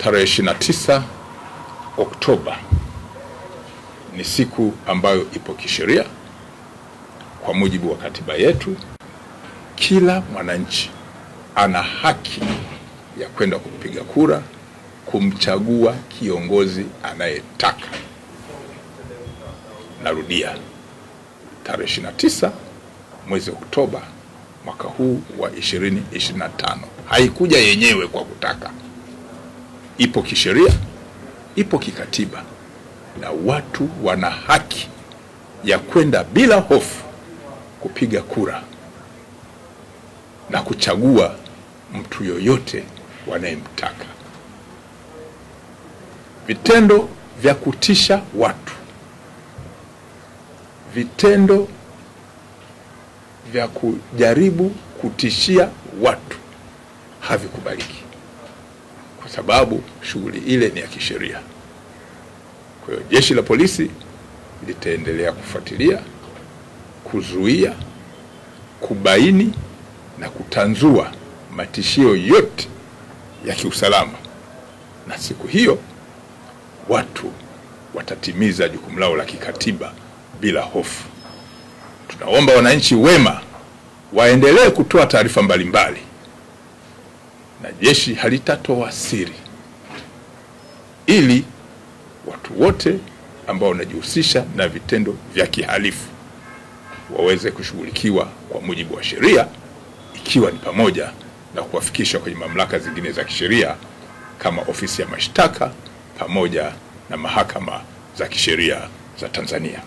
Tarehe 29 Oktoba ni siku ambayo ipo kisheria kwa mujibu wa katiba yetu. Kila mwananchi ana haki ya kwenda kupiga kura kumchagua kiongozi anayetaka. Narudia, tarehe 29 mwezi Oktoba mwaka huu wa 2025. Haikuja yenyewe kwa kutaka. Ipo kisheria, ipo kikatiba, na watu wana haki ya kwenda bila hofu kupiga kura na kuchagua mtu yoyote wanayemtaka. Vitendo vya kutisha watu, vitendo vya kujaribu kutishia watu havikubaliki, kwa sababu shughuli ile ni ya kisheria. Kwa hiyo jeshi la polisi litaendelea kufuatilia, kuzuia, kubaini na kutanzua matishio yote ya kiusalama, na siku hiyo watu watatimiza jukumu lao la kikatiba bila hofu. Tunaomba wananchi wema waendelee kutoa taarifa mbalimbali, na jeshi halitatoa siri, ili watu wote ambao wanajihusisha na vitendo vya kihalifu waweze kushughulikiwa kwa mujibu wa sheria, ikiwa ni pamoja na kuwafikisha kwenye mamlaka zingine za kisheria kama ofisi ya mashtaka pamoja na mahakama za kisheria za Tanzania.